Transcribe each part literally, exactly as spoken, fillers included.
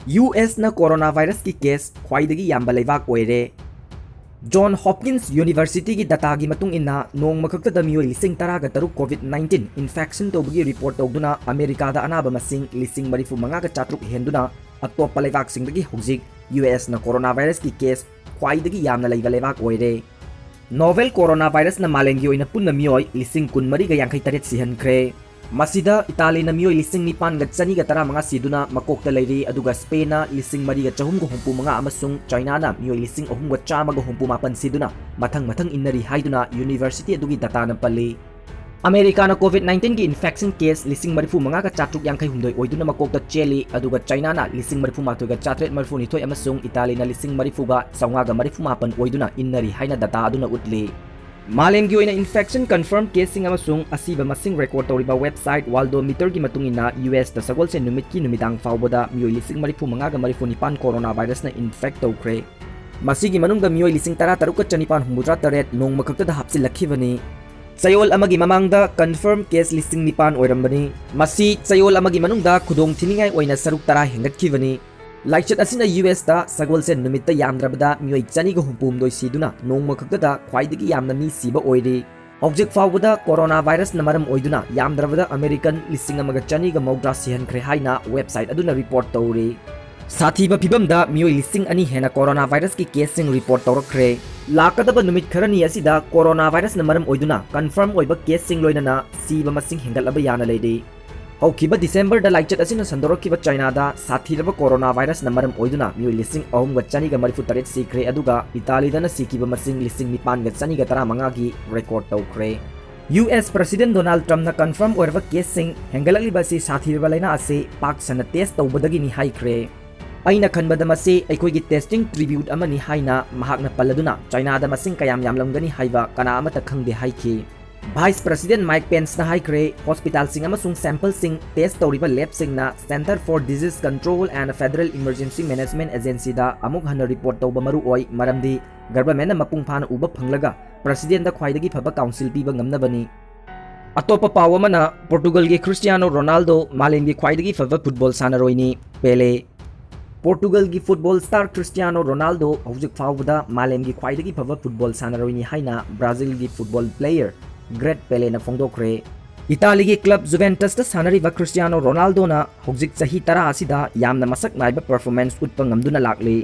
U ꯑꯦꯁꯅ corona ꯚꯥꯏꯔꯁꯀꯤ case ꯈ꯭ꯋꯥꯏꯗꯒꯤ ꯌꯥꯝꯕ ꯂꯩꯕꯥꯛ ꯑꯣꯏꯔꯦ꯫ ꯖꯣꯟ ꯍꯣꯞꯀꯤꯟꯁ ꯌꯨꯅꯤꯚꯔꯁꯤꯇꯤꯒꯤ ꯗꯇꯥꯒꯤ ꯃꯇꯨꯡ ꯏꯟꯅ, ꯅꯣꯡꯃ ꯈꯛꯇꯗ ꯃꯤꯑꯣꯏ ꯂꯤꯁꯤꯡ ꯇꯔꯥꯒ ꯇꯔꯨꯛ ꯀꯣꯚꯤꯗ ꯅꯥꯏꯟꯇꯤꯟ ꯏꯟꯐꯦꯛꯁꯟ ꯇꯧꯕꯒꯤ ꯔꯤꯄꯣꯔꯠ ꯇꯧꯗꯨꯅ, ꯑꯃꯦꯔꯤꯀꯥꯗ ꯑꯅꯥꯕ ꯃꯁꯤꯡ ꯂꯤꯁꯤꯡ ꯃꯔꯤꯐꯨ ꯃꯉꯥꯒ ꯆꯥꯇ꯭ꯔꯨꯛ ꯍꯦꯟꯗꯨꯅ, ꯑꯇꯣꯞꯄ ꯂꯩꯕꯥꯛꯁꯤꯡꯗꯒꯤ ꯍꯧꯖꯤꯛ ꯌꯨ ꯑꯦꯁꯅ ꯀꯣꯔꯣꯅꯥ ꯚꯥꯏꯔꯁꯀꯤ ꯀꯦꯁ ꯈ꯭ꯋꯥꯏꯗꯒꯤ ꯌꯥꯝꯅ ꯂꯩꯕ ꯂꯩꯕꯥꯛ ꯑꯣꯏꯔꯦ꯫ ꯅꯣꯚꯦꯜ ꯀꯣꯔꯣꯅꯥ ꯚꯥꯏꯔꯁꯅ ꯃꯥꯂꯦꯝꯒꯤ ꯑꯣꯏꯅ ꯄꯨꯟꯅ ꯃꯤꯑꯣꯏ ꯂꯤꯁꯤꯡ ꯀꯨꯟꯃꯔꯤꯒ ꯌꯥꯡꯈꯩ ꯇꯔꯦꯠ ꯁꯤꯍꯟꯈ꯭ꯔꯦ꯫ ꯃꯁꯤꯗ ꯏꯇꯥꯂꯤꯅ ꯃꯤꯑꯣꯏ ꯂꯤꯁꯤꯡ ꯅꯤꯄꯥꯟꯒ ꯆꯅꯤꯒ ꯇꯔꯥꯃꯉꯥ ꯁꯤꯗꯨꯅ ꯃꯀꯣꯛꯇ ꯂꯩꯔꯤ, ꯑꯗꯨꯒ ꯁ꯭ꯄꯦꯟꯅ ꯂꯤꯁꯤꯡ ꯃꯔꯤꯒ ꯆꯍꯨꯝꯒ ꯍꯨꯝꯐꯨ ꯃꯉꯥ ꯑꯃꯁꯨꯡ ꯆꯥꯏꯅꯥꯅ ꯃꯤꯑꯣꯏ ꯂꯤꯁꯤꯡ ꯑꯍꯨꯝꯒ ꯆꯥꯝꯃꯒ ꯍꯨꯝꯐꯨ ꯃꯥꯄꯟ ꯁꯤꯗꯨꯅ ꯃꯊꯪ ꯃꯊꯪ ꯏꯟꯅꯔꯤ ꯍꯥꯏꯗꯨꯅ ꯌꯨꯅꯤꯚꯔꯁꯤꯇꯤ ꯑꯗꯨꯒꯤ ꯗꯇꯥꯅ ꯄꯜꯂꯤ꯫ ꯑꯃꯦꯔꯤꯀꯥꯅ ꯀꯣꯚꯤꯗ ꯅꯥꯏꯟꯇꯤꯟꯒꯤ ꯏꯟꯐꯦꯛꯁꯟ ꯀꯦꯁ ꯂꯤꯁꯤꯡ ꯃꯔꯤꯐꯨ ꯃꯉꯥꯒ ꯆꯥꯇ꯭ꯔꯨꯛ ꯌꯥꯡꯈꯩ ꯍꯨꯝꯗꯣꯏ ꯑꯣꯏꯗꯨꯅ ꯃꯀꯣꯛꯇ ꯆꯦꯜꯂꯤ, ꯑꯗꯨꯒ ꯆꯥꯏꯅꯥꯅ ꯂꯤꯁꯤꯡ ꯃꯔꯤꯐꯨ ꯃꯥꯊꯣꯏꯒ ꯆꯥꯇ꯭ꯔꯦꯠ ꯃꯔꯤꯐꯨ ꯅꯤꯊꯣꯏ ꯑꯃꯁꯨꯡ ꯏꯇꯥꯂꯤꯅ ꯂꯤꯁꯤꯡ ꯃꯔꯤꯐꯨꯒ ꯆꯥꯝꯃꯉꯥꯒ ꯃꯔꯤꯐꯨ ꯃꯥꯄꯟ ꯑꯣꯏꯗꯨꯅ ꯏꯟꯅꯔꯤ ꯍꯥꯏꯅ ꯗꯇꯥ ꯑꯗꯨꯅ ꯎꯠꯂꯤ꯫ ꯃꯥꯂꯦꯝꯒꯤ ꯑꯣꯏꯅ ꯏꯟꯐꯦꯛꯁꯟ ꯀꯟꯐꯔꯝ ꯀꯦꯁꯁꯤꯡ ꯑꯃꯁꯨꯡ ꯑꯁꯤꯕ ꯃꯁꯤꯡ ꯔꯦꯀꯣꯔꯗ ꯇꯧꯔꯤꯕ ꯋꯦꯕꯁꯥꯏꯠ ꯋꯥꯜꯗꯣꯃꯤꯇꯔꯒꯤ ꯃꯇꯨꯡ ꯏꯟꯅ, ꯌꯨ ꯑꯦꯁꯇ ꯁꯒꯣꯜꯁꯦꯟ ꯅꯨꯃꯤꯠꯀꯤ ꯅꯨꯃꯤꯗꯥꯡ ꯐꯥꯎꯕꯗ ꯃꯤꯑꯣꯏ ꯂꯤꯁꯤꯡ ꯃꯔꯤꯐꯨ ꯃꯉꯥꯒ ꯃꯔꯤꯐꯨ ꯅꯤꯄꯥꯟ ꯀꯣꯔꯣꯅꯥ ꯚꯥꯏꯔꯁꯅ ꯏꯟꯐꯦꯛ ꯇꯧꯈ꯭ꯔꯦ꯫ ꯃꯁꯤꯒꯤ ꯃꯅꯨꯡꯗ ꯃꯤꯑꯣꯏ ꯂꯤꯁꯤꯡ ꯇꯔꯥ ꯇꯔꯨꯛꯀ ꯆꯅꯤꯄꯥꯟ ꯍꯨꯝꯐꯨꯇꯔꯥ ꯇꯔꯦꯠ ꯅꯣꯡꯃ ꯈꯛꯇꯗ ꯍꯥꯞꯆꯤꯜꯂꯛꯈꯤꯕꯅꯤ꯫ ꯆꯌꯣꯜ ꯑꯃꯒꯤ ꯃꯃꯥꯡꯗ ꯀꯟꯐꯔꯝ ꯀꯦꯁ ꯂꯤꯁꯤꯡ ꯅꯤꯄꯥꯟ ꯑꯣꯏꯔꯝꯕꯅꯤ꯫ ꯃꯁꯤ ꯆꯌꯣꯜ ꯑꯃꯒꯤ ꯃꯅꯨꯡꯗ ꯈꯨꯗꯣꯡ ꯊꯤꯅꯤꯡꯉꯥꯏ ꯑꯣꯏꯅ ꯁꯔꯨꯛ ꯇꯔꯥ ꯍꯦꯟꯒꯠꯈꯤꯕꯅꯤ꯫ ꯂꯥꯏꯆꯠ ꯑꯁꯤꯅ ꯌꯨ ꯑꯦꯁꯇ ꯁꯒꯣꯜꯁꯦꯟ ꯅꯨꯃꯤꯠꯇ ꯌꯥꯝꯗ꯭ꯔꯕꯗ ꯃꯤꯑꯣꯏ ꯆꯅꯤꯒ ꯍꯨꯝꯐꯨꯍꯨꯝꯗꯣꯏ ꯁꯤꯗꯨꯅ ꯅꯣꯡꯃ ꯈꯛꯇꯗ ꯈ꯭ꯋꯥꯏꯗꯒꯤ ꯌꯥꯝꯅ ꯃꯤ ꯁꯤꯕ ꯑꯣꯏꯔꯤ꯫ ꯍꯧꯖꯤꯛ ꯐꯥꯎꯕꯗ ꯀꯣꯔꯣꯅꯥ ꯚꯥꯏꯔꯁꯅ ꯃꯔꯝ ꯑꯣꯏꯗꯨꯅ ꯌꯥꯝꯗ꯭ꯔꯕꯗ ꯑꯃꯦꯔꯤꯀꯟ ꯂꯤꯁꯤꯡ ꯑꯃꯒ ꯆꯅꯤꯒ ꯃꯧꯗ꯭ꯔꯥ ꯁꯤꯍꯟꯈ꯭ꯔꯦ ꯍꯥꯏꯅ ꯋꯦꯕꯁꯥꯏꯠ ꯑꯗꯨꯅ ꯔꯤꯄꯣꯔꯠ ꯇꯧꯔꯤ꯫ ꯁꯥꯊꯤꯕ ꯐꯤꯚꯝꯗ ꯃꯤꯑꯣꯏ ꯂꯤꯁꯤꯡ ꯑꯅꯤ ꯍꯦꯟꯅ ꯀꯣꯔꯣꯅꯥ ꯚꯥꯏꯔꯁꯀꯤ ꯀꯦꯁꯁꯤꯡ ꯔꯤꯄꯣꯔꯠ ꯇꯧꯔꯛꯈ꯭ꯔꯦ꯫ ꯂꯥꯛꯀꯗꯕ ꯅꯨꯃꯤꯠ ꯈꯔꯅꯤ ꯑꯁꯤꯗ ꯀꯣꯔꯣꯅꯥ ꯚꯥꯏꯔꯁꯅ ꯃꯔꯝ ꯑꯣꯏꯗꯨꯅ ꯀꯟꯐꯔꯝ ꯑꯣꯏꯕ ꯀꯦꯁꯁꯤꯡ ꯂꯣꯏꯅꯅ ꯁꯤꯕ ꯃꯁꯤꯡ ꯍꯦꯟꯒꯠꯂꯕ ꯌꯥꯅ ꯂꯩꯔꯤ꯫ ꯍꯧꯈꯤꯕ ꯗꯤꯁꯦꯝꯕꯔꯗ ꯂꯥꯏꯆꯠ ꯑꯁꯤꯅ ꯁꯟꯗꯣꯔꯛꯈꯤꯕ ꯆꯥꯏꯅꯥꯗ ꯁꯥꯊꯤꯔꯕ ꯀꯣꯔꯣꯅꯥ ꯚꯥꯏꯔꯁꯅ ꯃꯔꯝ ꯑꯣꯏꯗꯨꯅ ꯃꯤꯑꯣꯏ ꯂꯤꯁꯤꯡ ꯑꯍꯨꯝꯒ ꯆꯅꯤꯒ ꯃꯔꯤꯐꯨ ꯇꯔꯦꯠ ꯁꯤꯈ꯭ꯔꯦ, ꯑꯗꯨꯒ ꯏꯇꯥꯂꯤꯗꯅ ꯁꯤꯈꯤꯕ ꯃꯁꯤꯡ ꯂꯤꯁꯤꯡ ꯅꯤꯄꯥꯟꯒ ꯆꯅꯤꯒ ꯇꯔꯥꯃꯉꯥꯒꯤ ꯔꯦꯀꯣꯔꯗ ꯇꯧꯈ꯭ꯔꯦ꯫ ꯌꯨ ꯑꯦꯁ ꯄ꯭ꯔꯁꯤꯗꯦꯟ ꯗꯣꯅꯥꯜꯗ ꯇ꯭ꯔꯝꯞꯅ ꯀꯟꯐꯔꯝ ꯑꯣꯏꯔꯕ ꯀꯦꯁꯁꯤꯡ ꯍꯦꯟꯒꯠꯂꯛꯂꯤꯕ ꯑꯁꯤ ꯁꯥꯊꯤꯔꯕ ꯂꯥꯏꯅꯥ ꯑꯁꯤ ꯄꯥꯛ ꯁꯟꯅ ꯇꯦꯁ ꯇꯧꯕꯗꯒꯤꯅꯤ ꯍꯥꯏꯈ꯭ꯔꯦ꯫ "ꯑꯩꯅ ꯈꯟꯕꯗ ꯃꯁꯤ ꯑꯩꯈꯣꯏꯒꯤ ꯇꯦꯁꯇꯤꯡ ꯇ꯭ꯔꯤꯕ꯭ꯌꯨꯠ ꯑꯃꯅꯤ" ꯍꯥꯏꯅ ꯃꯍꯥꯛꯅ ꯄꯜꯂꯗꯨꯅ, "ꯆꯥꯏꯅꯥꯗ ꯃꯁꯤꯡ ꯀꯌꯥꯝ ꯌꯥꯝꯂꯝꯒꯅꯤ ꯍꯥꯏꯕ ꯀꯅꯥ ꯑꯃꯠꯇ ꯈꯪꯗꯦ" ꯍꯥꯏꯈꯤ꯫ ꯚꯥꯏꯁ ꯄ꯭ꯔꯁꯤꯗꯦꯟ ꯃꯥꯏꯛ ꯄꯦꯟꯁꯅ ꯍꯥꯏꯈ꯭ꯔꯦ, "ꯍꯣꯁꯄꯤꯇꯥꯜꯁꯤꯡ ꯑꯃꯁꯨꯡ ꯁꯦꯝꯄꯜꯁꯤꯡ ꯇꯦꯁ ꯇꯧꯔꯤꯕ ꯂꯦꯕꯁꯤꯡꯅ Center for Disease Control and Federal Emergency Management Agencyꯗ ꯑꯃꯨꯛ ꯍꯟꯅ ꯔꯤꯄꯣꯔꯠ ꯇꯧꯕ ꯃꯔꯨ ꯑꯣꯏ, ꯃꯔꯝꯗꯤ ꯒꯚꯔꯟꯃꯦꯟꯠꯅ ꯃꯄꯨꯡ ꯐꯥꯅ ꯎꯕ ꯐꯪꯂꯒ ꯄ꯭ꯔꯁꯤꯗꯦꯟꯗ ꯈ꯭ꯋꯥꯏꯗꯒꯤ ꯐꯕ ꯀꯥꯎꯟꯁꯤꯜ ꯄꯤꯕ ꯉꯝꯅꯕꯅꯤ"꯫ ꯑꯇꯣꯞꯄ ꯄꯥꯎ ꯑꯃꯅ, ꯄꯣꯔꯇꯨꯒꯜꯒꯤ ꯈ꯭ꯔꯤꯁꯇꯤꯌꯥꯅꯣ ꯔꯣꯅꯥꯜꯗꯣ ꯃꯥꯂꯦꯝꯒꯤ ꯈ꯭ꯋꯥꯏꯗꯒꯤ ꯐꯕ ꯐꯨꯠꯕꯣꯜ ꯁꯥꯟꯅꯔꯣꯏꯅꯤ꯫ ꯄꯦꯂꯦ꯫ ꯄꯣꯔꯇꯨꯒꯜꯒꯤ ꯐꯨꯠꯕꯣꯜ ꯁ꯭ꯇꯥꯔ ꯈ꯭ꯔꯤꯁꯇꯤꯌꯥꯅꯣ ꯔꯣꯅꯥꯜꯗꯣ ꯍꯧꯖꯤꯛ ꯐꯥꯎꯕꯗ ꯃꯥꯂꯦꯝꯒꯤ ꯈ꯭ꯋꯥꯏꯗꯒꯤ ꯐꯕ ꯐꯨꯠꯕꯣꯜ ꯁꯥꯟꯅꯔꯣꯏꯅꯤ ꯍꯥꯏꯅ ꯕ꯭ꯔꯥꯖꯤꯜꯒꯤ ꯐꯨꯠꯕꯣꯜ ꯄ꯭ꯂꯦꯌꯔ ꯒ꯭ꯔꯦꯠ ꯄꯦꯂꯦꯅ ꯐꯣꯡꯗꯣꯛꯈ꯭ꯔꯦ꯫ ꯏꯇꯥꯂꯤꯒꯤ ꯀ꯭ꯂꯕ ꯖꯨꯚꯦꯟꯇꯁꯇ ꯁꯥꯟꯅꯔꯤꯕ ꯈ꯭ꯔꯤꯁꯇꯤꯌꯥꯅꯣ ꯔꯣꯅꯥꯜꯗꯣꯅ ꯍꯧꯖꯤꯛ ꯆꯍꯤ ꯇꯔꯥ ꯑꯁꯤꯗ ꯌꯥꯝꯅ ꯃꯁꯛ ꯅꯥꯏꯕ ꯄꯔꯐꯣꯔꯃꯦꯟꯁ ꯎꯠꯄ ꯉꯝꯗꯨꯅ ꯂꯥꯛꯂꯤ꯫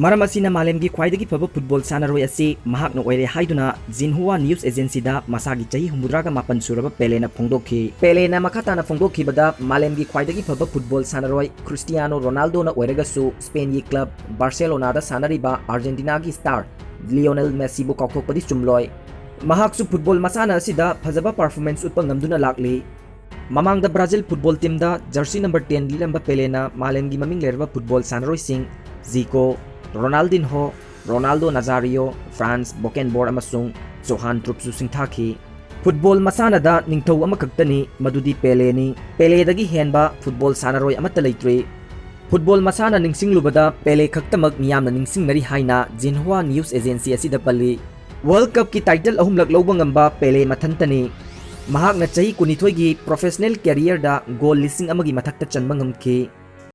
ꯃꯔꯝ ꯑꯁꯤꯅ ꯃꯥꯂꯦꯝꯒꯤ ꯈ꯭ꯋꯥꯏꯗꯒꯤ ꯐꯕ ꯐꯨꯠꯕꯣꯜ ꯁꯥꯟꯅꯔꯣꯏ ꯑꯁꯤ ꯃꯍꯥꯛꯅ ꯑꯣꯏꯔꯦ ꯍꯥꯏꯗꯨꯅ ꯖꯤꯟꯍꯨꯋꯥ ꯅ꯭ꯌꯨꯁ ꯑꯦꯖꯦꯟꯁꯤꯗ ꯃꯁꯥꯒꯤ ꯆꯍꯤ ꯍꯨꯝꯐꯨꯇꯔꯥꯒ ꯃꯥꯄꯟ ꯁꯨꯔꯕ ꯄꯦꯂꯦꯅ ꯐꯣꯡꯗꯣꯛꯈꯤ꯫ ꯄꯦꯂꯦꯅ ꯃꯈꯥ ꯇꯥꯅ ꯐꯣꯡꯗꯣꯛꯈꯤꯕꯗ, ꯃꯥꯂꯦꯝꯒꯤ ꯈ꯭ꯋꯥꯏꯗꯒꯤ ꯐꯕ ꯐꯨꯠꯕꯣꯜ ꯁꯥꯟꯅꯔꯣꯏ ꯈ꯭ꯔꯤꯁꯇꯤꯌꯥꯅꯣ ꯔꯣꯅꯥꯜꯗꯣꯅ ꯑꯣꯏꯔꯒꯁꯨ, ꯁ꯭ꯄꯦꯟꯒꯤ ꯀ꯭ꯂꯕ ꯕꯥꯔꯁꯦꯂꯣꯅꯥꯗ ꯁꯥꯟꯅꯔꯤꯕ ꯑꯥꯔꯖꯦꯟꯇꯤꯅꯥꯒꯤ ꯁ꯭ꯇꯥꯔ ꯂꯤꯑꯣꯅꯦꯜ ꯃꯦꯁꯤꯕꯨ ꯀꯥꯎꯊꯣꯛꯄꯗꯤ ꯆꯨꯝꯂꯣꯏ꯫ ꯃꯍꯥꯛꯁꯨ ꯐꯨꯠꯕꯣꯜ ꯃꯁꯥꯟꯅ ꯑꯁꯤꯗ ꯐꯖꯕ ꯄꯔꯐꯣꯔꯃꯦꯟꯁ ꯎꯠꯄ ꯉꯝꯗꯨꯅ ꯂꯥꯛꯂꯤ꯫ ꯃꯃꯥꯡꯗ ꯕ꯭ꯔꯥꯖꯤꯜ ꯐꯨꯠꯕꯣꯜ ꯇꯤꯝꯗ ꯖꯔꯁꯤ ꯅꯝꯕꯔ ꯇꯦꯟ ꯂꯤꯠꯂꯝꯕ ꯄꯦꯂꯦꯅ ꯃꯥꯂꯦꯝꯒꯤ ꯃꯃꯤꯡ ꯂꯩꯔꯕ ꯐꯨꯠꯕꯣꯜ ꯁꯥꯟꯅꯔꯣꯏꯁꯤꯡ Zico, Ronaldinho, Ronaldo Nazario, Franz Beckenbauer ꯑꯃꯁꯨꯡ ꯖꯣꯍꯥꯟ ꯇ꯭ꯔꯨꯞꯁꯨ ꯁꯤꯡꯊꯥꯈꯤ꯫ ꯐꯨꯠꯕꯣꯜ ꯃꯁꯥꯟꯅꯗ ꯅꯤꯡꯊꯧ ꯑꯃꯈꯛꯇꯅꯤ, ꯃꯗꯨꯗꯤ ꯄꯦꯂꯦꯅꯤ꯫ ꯄꯦꯂꯦꯗꯒꯤ ꯍꯦꯟꯕ ꯐꯨꯠꯕꯣꯜ ꯁꯥꯟꯅꯔꯣꯏ ꯑꯃꯠꯇ ꯂꯩꯇ꯭ꯔꯤ꯫ ꯐꯨꯠꯕꯣꯜ ꯃꯁꯥꯟꯅ ꯅꯤꯡꯁꯤꯡꯂꯨꯕꯗ ꯄꯦꯂꯦ ꯈꯛꯇꯃꯛ ꯃꯤꯌꯥꯝꯅ ꯅꯤꯡꯁꯤꯡꯅꯔꯤ ꯍꯥꯏꯅ ꯖꯤꯟꯍꯨꯋꯥ ꯅ꯭ꯌꯨꯁ ꯑꯦꯖꯦꯟꯁꯤ ꯑꯁꯤꯗ ꯄꯜꯂꯤ꯫ ꯋꯥꯔꯜꯗ ꯀꯞꯀꯤ ꯇꯥꯏꯇꯜ ꯑꯍꯨꯝꯂꯛ ꯂꯧꯕ ꯉꯝꯕ ꯄꯦꯂꯦ ꯃꯊꯟꯇꯅꯤ꯫ ꯃꯍꯥꯛꯅ ꯆꯍꯤ ꯀꯨꯟꯅꯤꯊꯣꯏꯒꯤ ꯄ꯭ꯔꯣꯐꯦꯁꯅꯦꯜ ꯀꯦꯔꯤꯌꯔꯗ ꯒꯣꯜ ꯂꯤꯁꯤꯡ ꯑꯃꯒꯤ ꯃꯊꯛꯇ ꯆꯟꯕ ꯉꯝꯈꯤ꯫